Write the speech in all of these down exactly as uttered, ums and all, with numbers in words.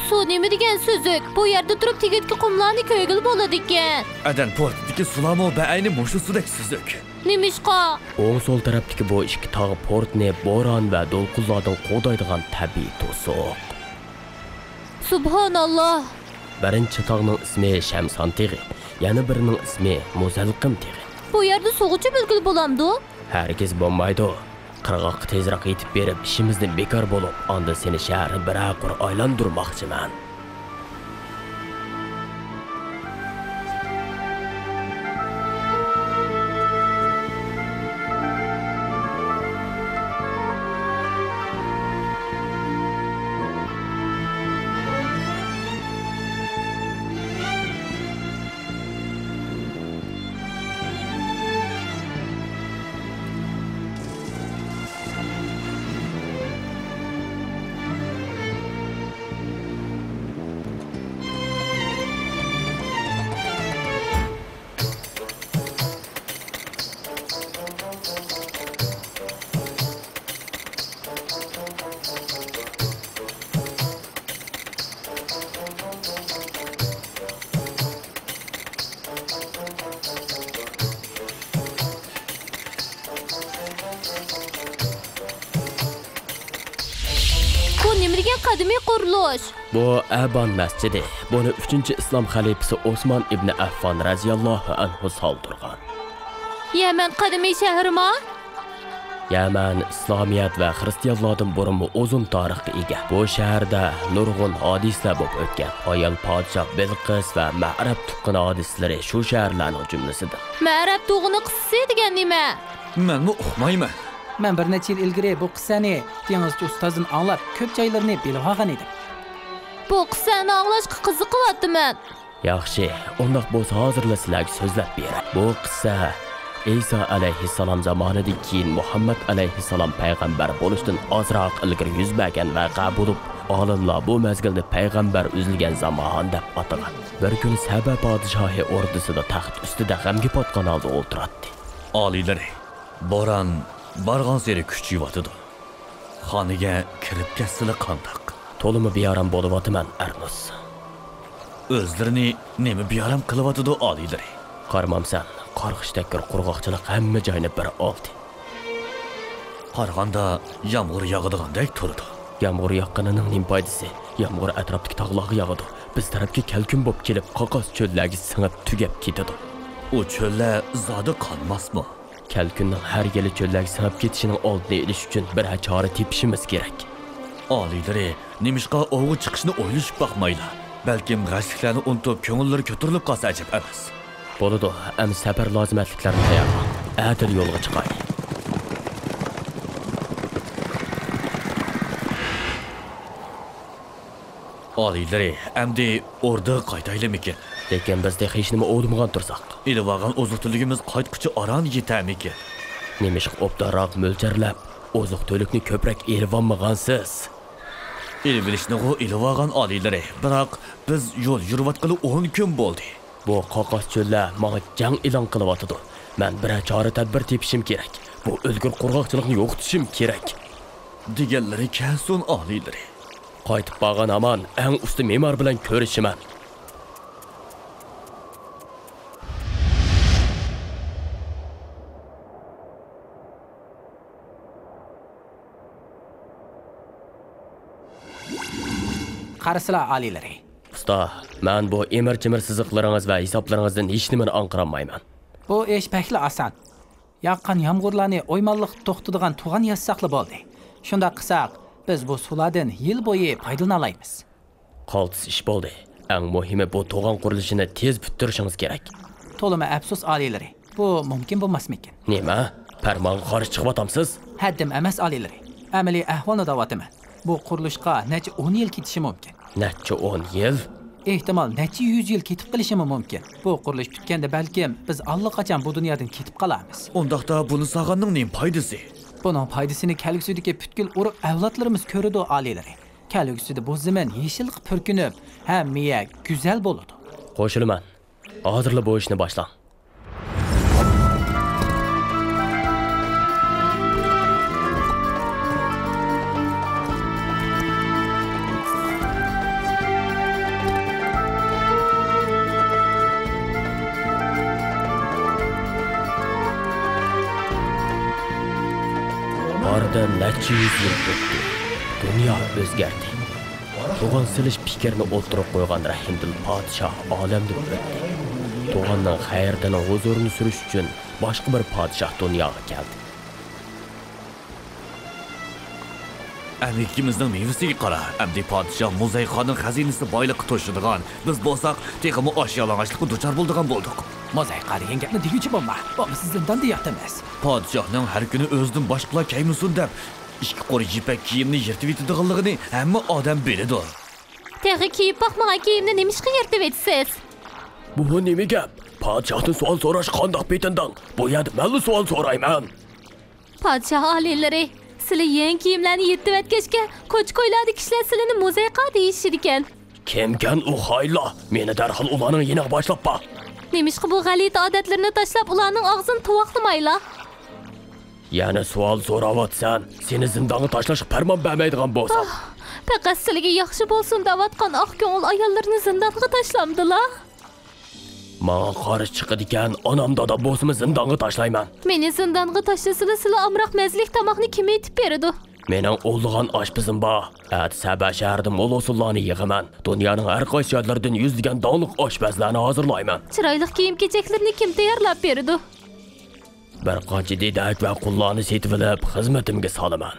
سۇ نېمە دېگەن سۈزۈك؟ بۇ يەردە تۇرۇپ تېگىدىكى قۇملارنى كۆرگىلى بولىدىكەن. ئەدەن پورتىدىكى سۇلارمۇ بەئەينى مۇشۇ سۇدەك سۈزۈك. نېمىشقا؟ ئوڭ سول تەرەپتىكى بۇ ئىككى تاغ پورتنى بوران ۋە دولقۇنلاردىن قوغدايدىغان تەبىئىي توسۇق. سۇبھاناللا! بىرىنچى تاغنىڭ ئىسمى شەمسان تېغى، يەنە بىرىنىڭ ئىسمى مۇزەلقىم تېغى. بۇ يەردە سۇغا چۆمۈلگىلى بولامدۇ؟ ھەرگىز بولمايدۇ. قىرغاققا تېزرەك يېتىپ بېرىپ، ئىشىمىزدىن بىكار بولۇپ، ئاندىن سېنى شەھەرنى بىرەر قۇر ئايلاندۇرماقچىمەن. بۇ نېمە دېگەن قەدىمىي قۇرۇلۇش؟ بۇ ئەبان مەسچىدى. بۇنى ئۈچىنچى ئىسلام خەلىپىسى ئوسمان ئىبنى ئەففان رەزىياللاھۇ ئەنھۇ سالدۇرغان. يەمەن قەدىمىي شەھىرىما؟ يەمەن ئىسلامىيەت ۋە خىرىستىيانلاردىن بۇرۇنمۇ ئۇزۇن تارىخقا ئىگە. بۇ شەھەردە نۇرغۇن ھادىسىلەر بولۇپ ئۆتكەن. ئايال پادىشاھ بىلقىس ۋە مەئرەب تۇغقىنى ھادىسىلىرى شۇ شەھەرلەرنىڭ جۈملىسىدىن. مەئرەب تۇغىنى قىسسىسى دېگەن نېمە؟ مەنمۇ ئۇقمايمەن. مەن بىر نەچچە يىل ئىلگىرى بۇ قىسسەنى دېڭىزچى ئۇستازدىن ئاڭلاپ، كۆپ جايلىرىنى بىلىۋالغان ئىدىم. بۇ قىسسەنى ئاڭلاشقا قىزىقىۋاتىمەن. ياخشى، ئۇنداق بولسا ھازىرلا سىلەرگە سۆزلەپ بېرەي. بۇ قىسسە ئەيسا ئەلەيھىسسالام زامانىدىن كېيىن مۇھەممەد ئەلەيھىسسالام پەيغەمبەر بولۇشتىن ئازراق ئىلگىرى يۈز بەرگەن ۋەقە بولۇپ، ئالىملار بۇ مەزگىلنى پەيغەمبەر ئۈزۈلگەن زامان دەپ ئاتىغان. بىر كۈنى سەبە پادىشاھى ئوردىسىدا تەخت ئۈستىدە غەمگە پاتقان ھالدا ئولتۇراتتى. ئالىيلىرى، بوران بارغانسېرى كۈچىيىۋاتىدۇ. خانىگە كىرىپ كەتسىلا قانداق؟ تولىمۇ بىئارام بولۇۋاتىمەن، ئەرنۇس. ئۆزلىرىنى نېمە بىئارام قىلىۋاتىدۇ، ئالىيلىرى؟ قارىمامسەن، قارغىش تەككۈر قۇرغاقچىلىق ھەممە جاينى بىر ئالدى. قارىغاندا يامغۇر ياغىدىغاندەك تۇرىدۇ. يامغۇر ياغقىنىنىڭ نېمە پايدىسى؟ يامغۇر ئەتراپتىكى تاغلارغا ياغىدۇ. بىز تەرەپكە كەلكۈن بولۇپ كېلىپ، قاقاس چۆللەرگە سىڭىپ تۈگەپ كېتىدۇ. ئۇ چۆللەر زادى قانماسمۇ؟ كەلكۈننىڭ ھەر يىلى چۆللەرگە سىڭىپ كېتىشىنىڭ ئالدىنى ئېلىش ئۈچۈن بىرەر چارە تېپىشىمىز كېرەك. ئالىيلىرى، نېمىشقا ئوۋغا چىقىشنى ئويلىشىپ باقمايلا؟ بەلكىم غەشلىكلەرنى ئۇنتۇپ، كۆڭۈللىرى كۆتۈرۈلۈپ قالسا ئەجەب ئەمەس. بولىدۇ، ئەمدى سەپەر لازىمەتلىكلەرنى تەييارلاڭ. ئەتىلا يولغا چىقاي. ئالىيلىرى، ئەمدى ئوردىغا قايتايلىمىكىن؟ لېكىن بىز تېخى ھېچنېمە ئوۋلىمىغان تۇرساق. ئېلىۋالغان ئوزۇق-تۈلۈكىمىز قايتقۇچە ئاران يېتەرمىكىن؟ نېمىشقا ئوبدانراق مۆلچەرلەپ، ئوزۇق-تۈلۈكنى كۆپرەك ئېلىۋالمىغانسىز؟ ئېلىۋېلىشنىغۇ ئېلىۋالغان، ئالىيلىرى، بىراق بىز يول يۈرۈۋاتقىلى ئون كۈن بولدى. بۇ قاقاس چۆللەر ماڭا جەڭ ئېلان قىلىۋاتىدۇ. مەن بىرەر چارە-تەدبىر تېپىشىم كېرەك. بۇ ئۆلگۈر قۇرغاقچىلىقنى يوقىتىشىم كېرەك. دېگەنلىرى كەلسۇن، ئالىيلىرى. قايتىپ بارغان ھامان ئەڭ ئۇستا مېمار بىلەن كۆرۈشىمەن. قارىسىلا، ئالىيلىرى. ئۇستا، مەن بۇ ئىمىر-چىمىر سىزىقلىرىڭىز ۋە ھېسابلىرىڭىزدىن ھېچنېمىنى ئاڭقىرالمايمەن. بۇ ئىش بەكلا ئاسان. ياغقان يامغۇرلارنى ئويمانلىقتا توختىتىدىغان توغان ياسىساقلا بولدى. شۇنداق قىلساق، بىز بۇ سۇلاردىن يىل بويى پايدىلىنالايمىز. قالتىس ئىش بولدى. ئەڭ مۇھىمى، بۇ توغان قۇرۇلۇشىنى تېز پۈتتۈرۈشىڭىز كېرەك. تولىمۇ ئەپسۇس، ئالىيلىرى. بۇ مۇمكىن بولماسمىكىن؟ نېمە؟ پەرمانغا قارشى چىقىۋاتامسىز؟ ھەددىم ئەمەس، ئالىيلىرى. ئەمەلىي ئەھۋالنى دەۋاتىمەن. بۇ قۇرۇلۇشقا نەچچە ئون يىل كېتىشى مۇمكىن. نەچچە ئون يىل؟ ئېھتىمال، نەچچە يۈز يىل كېتىپ قېلىشىمۇ مۇمكىن. بۇ قۇرۇلۇش پۈتكەندە، بەلكىم، بىز ئاللىقاچان بۇ دۇنيادىن كېتىپ قالارمىز. ئۇنداقتا بۇنى سالغاننىڭ نېمە پايدىسى؟ بۇنىڭ پايدىسىنى كەلگۈسىدىكى پۈتكۈل ئۇرۇق ئەۋلادلىرىمىز كۆرىدۇ، ئالىيلىرى. كەلگۈسىدە بۇ زېمىن يېشىللىققا پۈركىنىپ، ھەممە يەر گۈزەل بولىدۇ. قوشۇلىمەن. ھازىرلا بۇ ئىشنى باشلاڭ. ئارىدىن نەچچە يۈز يىل ئۆتتى. دۇنيا ئۆزگەردى. توغان سېلىش پىكرىنى ئوتتۇرىغا قويغان رەھىمدىل پادىشاھ ئالەمدىن ئۆتتى. توغاننىڭ خەيرىدىن ھۇزۇرىنى سۈرۈش ئۈچۈن باشقا بىر پادىشاھ دۇنياغا كەلدى. ئەمگىكىمىزنىڭ مېۋىسىگە قارا. ئەمدى پادىشاھ مۇزەيخاننىڭ خەزىنىسى بايلىققا توشىدىغان، بىز بولساق تېخىمۇ ئاچ يالىڭاچلىققا دۇچار بولىدىغان بولدۇق. مۇزەيخا دېگەن گەپنى دېگۈچى بولما، بولمىسا زىنداندا ياتىمىز. پادىشاھنىڭ ھەر كۈنى ئۆزىدىن باشقىلار كەيمىسۇن دەپ، ئىككى قۇر يىپەك كىيىمنى يىرتىۋېتىدىغانلىقىنى ھەممە ئادەم بىلىدۇ. تېخى كىيىپ باقمىغان كىيىمنى نېمىشقا يىرتىۋېتىسىز؟ بۇ نېمە گەپ؟ پادىشاھتىن سوئال سوراشقا قانداق پېتىندىڭ؟ بۇ يەردە مەنلا سوئال سورايمەن. پادىشاھ ئالىيلىرى، سىلى يېڭى كىيىملەرنى يىرتىۋەتكەچكە، كوچا-كويلاردا كىشىلەر سىلىنى مۇزەيخا دېيىشىدىكەن. كىمكەن ئۇ خائىنلار؟ مېنى دەرھال ئۇلارنىڭ يېنىغا باشلاپ بار. نېمىشقا بۇ غەلىتە ئادەتلىرىنى تاشلاپ، ئۇلارنىڭ ئاغزىنى تۇۋاقلىمايلا؟ يەنە سوئال سوراۋاتىسەن. سېنى زىندانغا تاشلاشقا پەرمان بەرمەيدىغان بولسام. ئاھ، پەقەت سىلىگە ياخشى بولسۇن دەۋاتقان ئاق كۆڭۈل ئاياللىرىنى زىندانغا تاشلامدىلا؟ ماڭا قارشى چىقىدىكەن، ئانام دادام بولسىمۇ زىندانغا تاشلايمەن. مېنى زىندانغا تاشلىسىلا، سىلى ئامراق مەززىلىك تاماقنى كىم ئېتىپ بېرىدۇ؟ مېنىڭ ئۇلىغان ئاشپىزىم بار. ئەتە سەبە شەھىرىدە مول ھوسۇللارنى يىغىمەن. دۇنيانىڭ ھەر قايسى يەرلىرىدىن يۈزلىگەن داڭلىق ئاشپەزلەرنى ھازىرلايمەن. چىرايلىق كىيىم-كېچەكلىرىنى كىم تەييارلاپ بېرىدۇ؟ بىر قانچە دېدەك ۋە قۇللارنى سېتىۋېلىپ، خىزمىتىمگە سالىمەن.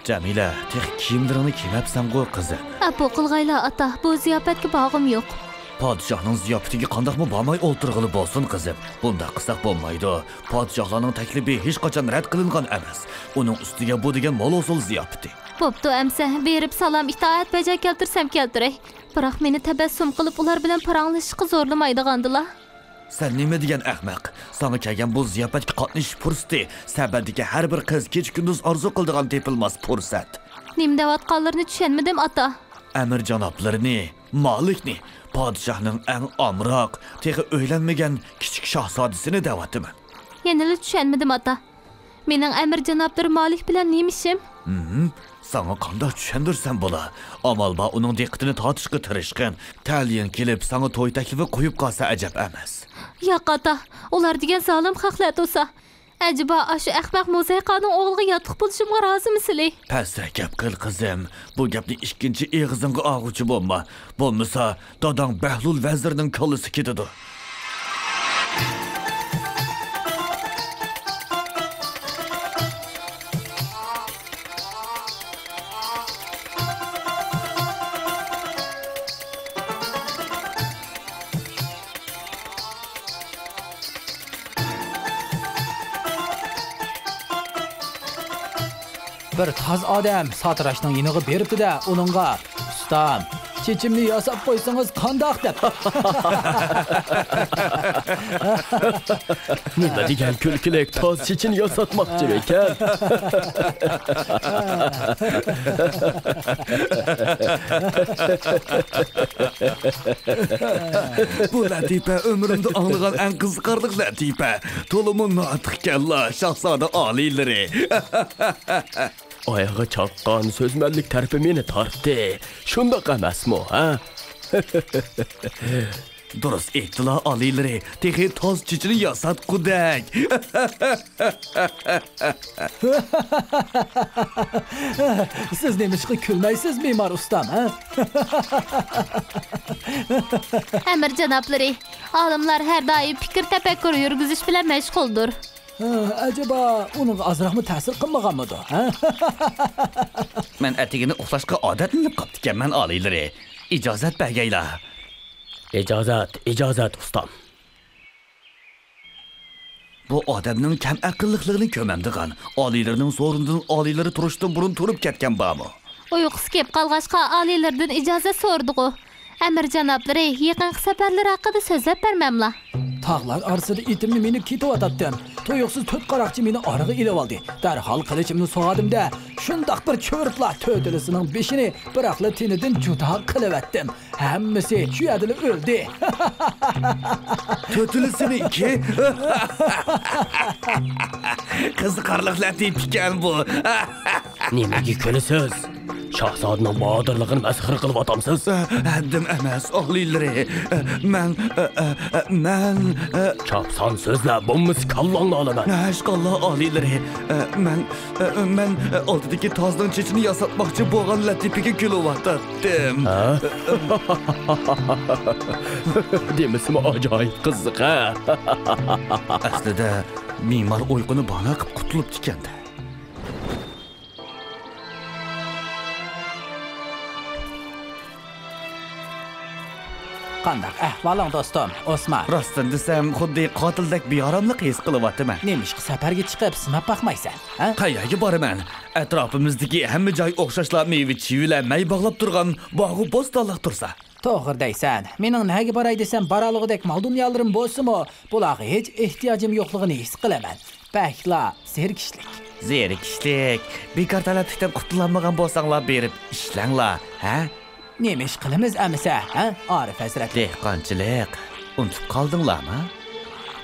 جەمىلە، تېخى كىيىملىرىڭنى كىيمەپسەنغۇ، قىزىم؟ ئەپۇ قىلغايلا، ئاتا، بۇ زىياپەتكە بارغۇم يوق. پادىشاھنىڭ زىياپىتىگە قانداقمۇ بارماي ئولتۇرغىلى بولسۇن، قىزىم؟ بۇنداق قىلساق بولمايدۇ. پادىشاھلارنىڭ تەكلىپى ھېچقاچان رەت قىلىنغان ئەمەس. ئۇنىڭ ئۈستىگە بۇ دېگەن مول ھوسۇل زىياپىتى. بوپتۇ ئەمسە، بېرىپ سالام ئىتائەت بەجا كەلتۈرسەم كەلتۈرەي. بىراق مېنى تەبەسسۇم قىلىپ ئۇلار بىلەن پاراڭلىشىشقا زورلىمايدىغاندىلا. سەن نېمە دېگەن ئەخمەق؟ ساڭا كەلگەن بۇ زىياپەتكە قاتنىشىش پۇرسىتى سەبەدىكى ھەر بىر قىز كېچە-كۈندۈز ئارزۇ قىلىدىغان تېپىلماس پۇرسەت. نېمە دەۋاتقانلىرىنى چۈشەنمىدىم، ئاتا. ئەمىر جانابلىرىنى، مالىكنى، پادىشاھنىڭ ئەڭ ئامراق، تېخى ئۆيلەنمىگەن كىچىك شاھزادىسىنى دەۋاتىمەن. يەنىلا چۈشەنمىدىم، ئاتا. مېنىڭ ئەمىر جانابلىرى مالىك بىلەن نېمە ئىشىم؟ ھىم، ساڭا قانداق چۈشەندۈرسەم بولا؟ ئامال بار ئۇنىڭ دىققىتىنى تارتىشقا تىرىشقىن. تەلىيىڭ كېلىپ ساڭا توي تەكلىپى قويۇپ قالسا ئەجەب ئەمەس. ياق، ئاتا، ئۇلار دېگەن زالىم خەقلەر تۇرسا. ئەجەبا ئاشۇ ئەخمەق مۇزەيخانىڭ ئوغلىغا ياتلىق بولۇشۇمغا رازىمۇ سىلى؟ پەسرەك گەپ قىل، قىزىم. بۇ گەپنى ئىككىنچى ئېغىزىڭغا ئالغۇچى بولما. بولمىسا، داداڭ بەھلۇل ۋەزىرنىڭ كاللىسى كېتىدۇ. بىر تاز ئادەم ساتىراشنىڭ يېنىغا بېرىپتۇ-دە، ئۇنىڭغا، «ئۇستام، چېچىمنى ياساپ قويسىڭىز قانداق؟» دەپ. نېمە دېگەن كۈلكىلىك تاز چېچىنى ياساتماقچىمىكەن؟ بۇ لەتىپە ئۆمرۈمدە ئاڭلىغان ئەڭ قىزىقارلىق لەتىپە. تولىمۇ ناتىقكەنلا، شاھزادە ئالىيلىرى. ئايىغى چاققان سۆزمەنلىك تەرىپى مېنى تارتتى. شۇنداق ئەمەسمۇ، ھە؟ دۇرۇس ئېيتتىلا، ئالىيلىرى، تېخى تاز چېچىنى ياساتقۇدەك. سىز نېمىشقا كۈلمەيسىز، مېمار ئۇستام، ھە؟ ئەمىر جانابلىرى، ئالىملار ھەر دائىم پىكىر تەپەككۇر يۈرگۈزۈش بىلەن مەشغۇلدۇر. ھە، ئەجەبا، ئۇنىڭغا ئازراقمۇ تەسىر قىلمىغانمىدۇ، ھە؟ مەن ئەتىگىنى ئۇخلاشقا ئادەتلىنىپ قاپتىكەنمەن، ئالىيلىرى. ئىجازەت بەرگەيلا. ئىجازەت، ئىجازەت، ئۇستام. بۇ ئادەمنىڭ كەم ئەقىللىقلىقىنى كۆمەمدىغان، ئالىيلىرىنىڭ سورۇنىدىن ئالىيلىرى تۇرۇشتىن بۇرۇن تۇرۇپ كەتكەن بارمۇ؟ ئۇيقۇسى كېلىپ قالغاچقا، ئالىيلىرىدىن ئىجازەت سورىدىغۇ. ئەمىر جانابلىرى، يېقىنقى سەپەرلىرى ھەققىدە سۆزلەپ بەرمەملا. تاغلار ئارىسىدا ئېتىمنى مىنىپ كېتىۋاتاتتىم. تۇيۇقسىز تۆت قاراقچى مېنى ئارىغا ئېلىۋالدى. دەرھال قىلىچىمنى سۇغاردىم-دە، شۇنداق بىر چۆرۈپلا تۆتىلىسىنىڭ بېشىنى، بىراقلا تېنىدىن جۇدا قىلىۋەتتىم. ھەممىسى شۇ يەردىلا ئۆلدى. تۆتىلىسىنىڭكى؟ قىزىقارلىق لەتىپىكەن بۇ. نېمىگە كۈلىسىز؟ شاھزادىنىڭ باتۇرلۇقىنى مەسخىرە قىلىۋاتامسىز؟ ھەددىم ئەمەس، ئالىيلىرى. مەن، مەن، چاپسان سۆزلە، بولمىسا كاللاڭنى ئالىمەن. ھەشقاللا ئالىيلىرى. مەن، مەن ئالدىدىكى تازنىڭ چېچىنى ياساتماقچى بولغان لەتىپىگە كۈلۈۋاتاتتىم. ھە؟ دېمىسىمۇ ئاجايىپ قىزىق، ھە؟ ئەسلىدە مېمار ئۇيقۇنى باھانە قىلىپ قۇتۇلۇپتىكەن-دە. قانداق ئەھۋالىڭ، دوستۇم ئوسمان؟ راستىنى دېسەم، خۇددى قاتىلدەك بىئاراملىق ھېس قىلىۋاتىمەن. نېمىشقا سەپەرگە چىقىپ سىناپ باقمايسەن، ھە؟ قەيەرگە بارىمەن؟ ئەتراپىمىزدىكى ھەممە جاي ئوخشاشلا مېۋە-چىۋىلەر مەي باغلاپ تۇرغان باغۇ بوستانلىق تۇرسا. توغرا دەيسەن. مېنىڭ نەگە باراي دېسەم، بارالىغۇدەك مال-دۇنيالىرىم بولسىمۇ، بۇلارغا ھېچ ئېھتىياجىم يوقلۇقىنى ھېس قىلىمەن. بەكلا زېرىكىشلىك. زېرىكىشلىك. بىكار تەلەپلىكتىن قۇتۇلالمىغان بولساڭلار، بېرىپ ئىشلەڭلار، ھە؟ نېمە ئىش قىلىمىز ئەمىسە، ھە، ئارىپ ھەزرەت؟ دېھقانچىلىق. ئۇنتۇپ قالدىڭلارمۇ؟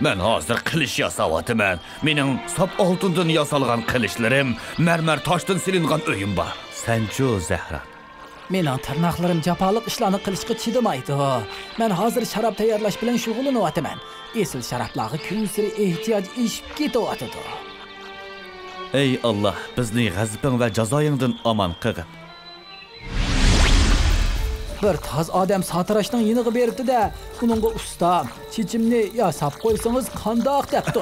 مەن ھازىر قىلىچ ياساۋاتىمەن. مېنىڭ ساپ ئالتۇندىن ياسالغان قىلىچلىرىم، مەرمەر تاشتىن سېلىنغان ئۆيۈم بار. سەنچۇ، زەھرا؟ مېنىڭ تىرناقلىرىم جاپالىق ئىشلارنى قىلىشقا چىدىمايدۇ. مەن ھازىر شاراب تەييارلاش بىلەن شۇغۇللىنىۋاتىمەن. ئېسىل شارابلارغا كۈنسېرى ئېھتىياج ئېشىپ كېتىۋاتىدۇ. ئەي ئاللاھ، بىزنى غەزىپىڭ ۋە جازايىڭدىن ئامان قىلغىن. بىر تاز ئادەم ساتىراشنىڭ يېنىغا بېرىپتۇ-دە، ئۇنىڭغا، ئۇستا، چېچىمنى ياساپ قويسىڭىز قانداق دەپتۇ.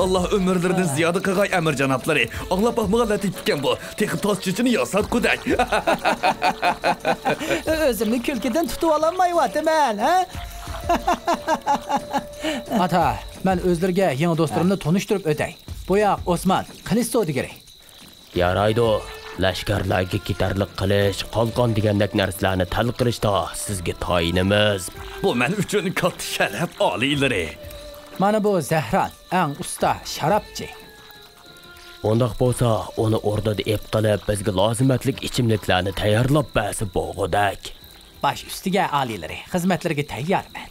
ئاللاھ ئۆمۈرلىرىنى زىيادە قىلغاي، ئەمىر جانابلىرى. ئاڭلاپ باقمىغان لەتىپ ئىكەن بۇ. تېخى تاز چېچىنى ياساتقۇدەك. ئۆزۈمنى كۈلكىدىن تۇتۇۋالالمايۋاتىمەن، ھە؟ ئاتا، مەن ئۆزلىرىگە يېڭى دوستلىرىمنى تونۇشتۇرۇپ ئۆتەي. بۇ ياق ئوسمان، قىلىچ سودىگىرى. يارايدۇ. لەشكەرلەرگە كېتەرلىك قىلىچ، قالقان دېگەندەك نەرسىلەرنى تەل قىلىشتا سىزگە تايىنىمىز. بۇ مەن ئۈچۈن كاتتا شەرەپ، ئالىيلىرى. مانا بۇ زەھران، ئەڭ ئۇستا شارابچى. ئۇنداق بولسا، ئۇنى ئوردىدا ئېپ قىلىپ، بىزگە لازىمەتلىك ئىچىملىكلەرنى تەييارلاپ بەرسە بولغۇدەك. باش ئۈستىگە، ئالىيلىرى، خىزمەتلىرىگە تەييارمەن.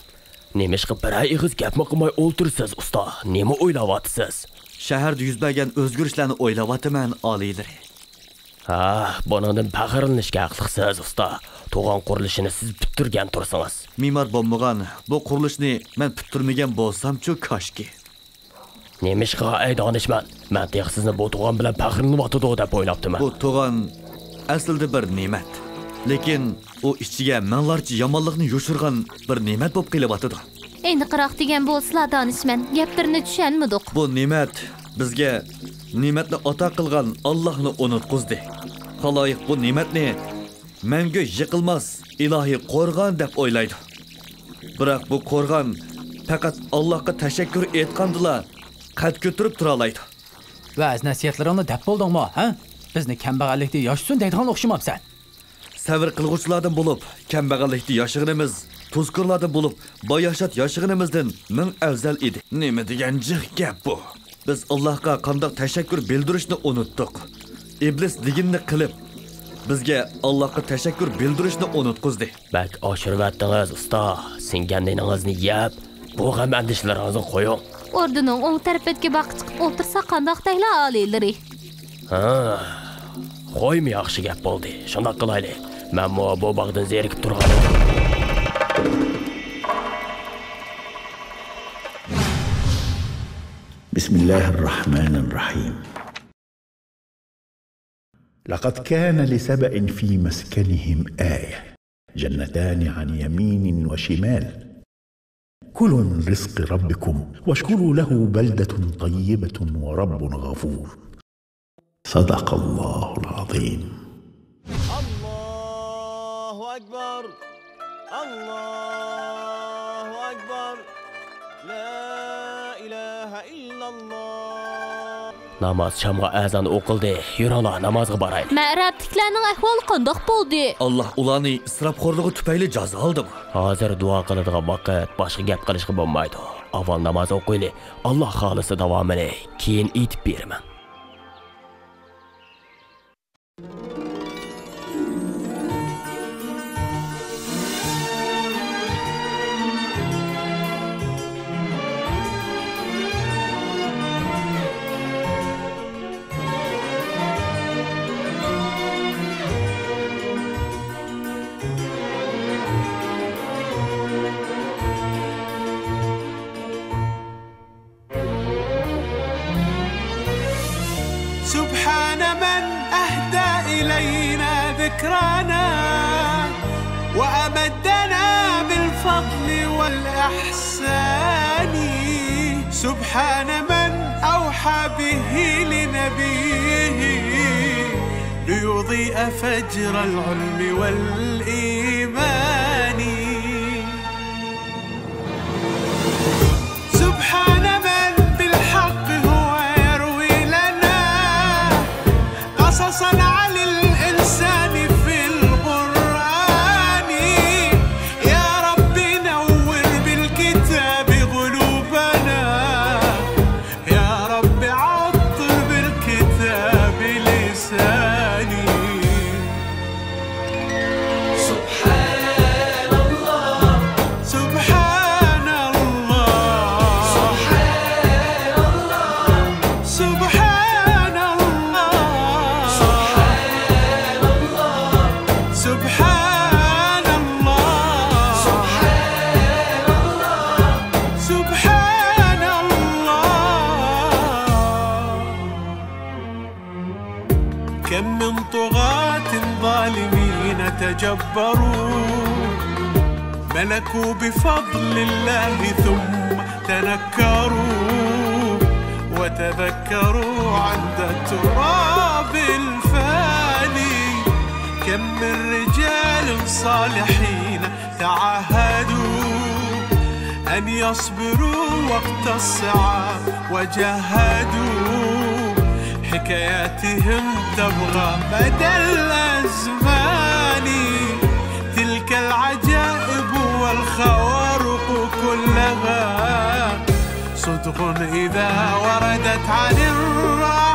نېمىشقا بىرەر ئېغىز گەپمۇ قىلماي ئولتۇرىسىز، ئۇستا؟ نېمە ئويلاۋاتىسىز؟ شەھەردە يۈز بەرگەن ئۆزگىرىشلەرنى ئويلاۋاتىمەن، ئالىيلىرى. ھا، بۇنىڭدىن پەخىرلىنىشكە ھەقلىقسىز، ئۇستا. تۇغان قۇرۇلۇشىنى سىز پۈتتۈرگەن تۇرسىڭىز. مېمار بولمىغان، بۇ قۇرۇلۇشنى مەن پۈتتۈرمىگەن بولسامچۇ كاشكى. نېمىشقا، ئەي دانىشمەن؟ مەن تېخى سىزنى بۇ تۇغان بىلەن پەخىرلىنىۋاتىدۇ دەپ ئويلاپتىمەن. بۇ تۇغان ئەسلىدە بىر نېمەت. لېكىن ئۇ ئىچىگە مىڭلارچە يامانلىقنى يوشۇرغان بىر نېمەت بولۇپ قېلىۋاتىدۇ. ئېنىقراق دېگەن بولسىلا، دانىشمەن، گەپلىرىنى چۈشەنمىدۇق. بۇ نېمەت بىزگە نېمەتنى ئاتا قىلغان ئاللاھنى ئۇنۇتقۇزدى. خالايىق بۇ نېمەتنى مەڭگۈ يىقىلماس ئىلاھىي قورغان دەپ ئويلايدۇ. بىراق بۇ قورغان پەقەت ئاللاھقا تەشەككۈر ئېيتقاندىلا قەد كۆتۈرۈپ تۇرالايدۇ. ۋەز-نەسىھەتلىرىڭنى دەپ بولدۇڭمۇ، ھە؟ بىزنى كەمبەغەللىكتە ياشىسۇن دەيدىغان ئوخشىمامسەن. سەۋر قىلغۇچىلاردىن بولۇپ، كەمبەغەللىكتە ياشىغىنىمىز، تۇزكورلاردىن بولۇپ، باياشات ياشىغىنىمىزدىن مىڭ ئەۋزەل ئىدى. نېمە دېگەن جىق گەپ بۇ؟ بىز ئاللاھقا قانداق تەشەككۈر بىلدۈرۈشنى ئۇنۇتتۇق. ئىبلىس دېگىنىنى قىلىپ، بىزگە ئاللاھقا تەشەككۈر بىلدۈرۈشنى ئۇنۇتقۇزدى. بەك ئاشۇرۇۋەتتىڭىز، ئۇستا. سىڭگەن نېنىڭىزنى يەپ، بۇ غەم-ئەندىشىلىرىڭىزنى قويۇڭ. ئوردىنىڭ ئوڭ تەرىپىدىكى باغقا چىقىپ ئولتۇرساق قانداق دەيلا، ئالىيلىرى؟ ھا، خويمۇ ياخشى گەپ بولدى. شۇنداق قىلايلى. مەنمۇ بۇ باغدىن زېرىكىپ تۇرغان. بسم الله الرحمن الرحيم. لقد كان لسبإ في مسكنهم آية، جنتان عن يمين وشمال، كلوا من رزق ربكم واشكروا له بلدة طيبة ورب غفور. صدق الله العظيم. الله أكبر. الله أكبر. لا إله إلا الله. ناماز شامغا ئەزان ئوقۇلدى. يۈرۈڭلار، نامازغا بارايلى. مەرەپتىكىلەرنىڭ ئەھۋالى قانداق بولدى؟ ئاللاھ ئۇلارنى ئىسراپخورلۇقى تۈپەيلى جازالىدىمۇ؟ ھازىر دۇئا قىلىدىغان ۋاقىت، باشقا گەپ قىلىشقا بولمايدۇ. ئاۋۋال ناماز ئوقۇيلى. ئاللاھ خالىسا داۋامىنى كېيىن ئېيتىپ بېرىمەن. علينا ذكرنا وأمدنا بالفضل والإحسان. سبحان من أوحى به لنبيه ليضيء فجر العلم والإيمان. سبحان من بالحق هو يروي لنا قصصا عن الإنسان في القرآن. يا رب نور بالكتاب قلوبنا، يا رب عطر بالكتاب لساني. سبحان الله، سبحان الله، سبحان الله، سبحان الله، سبحان الله، سبحان الله، سبحان الله. كم من طغاة ظالمين تجبروا، ملكوا بفضل الله ثم تنكروا، وتذكروا عند التراب الفاني. كم من رجال صالحين تعاهدوا أن يصبروا وقت الصعاب وجاهدوا، حكاياتهم تبقى مدى الأزمان. تلك العجائب والخوارق كلها صدق إذا وردت عن الراوي.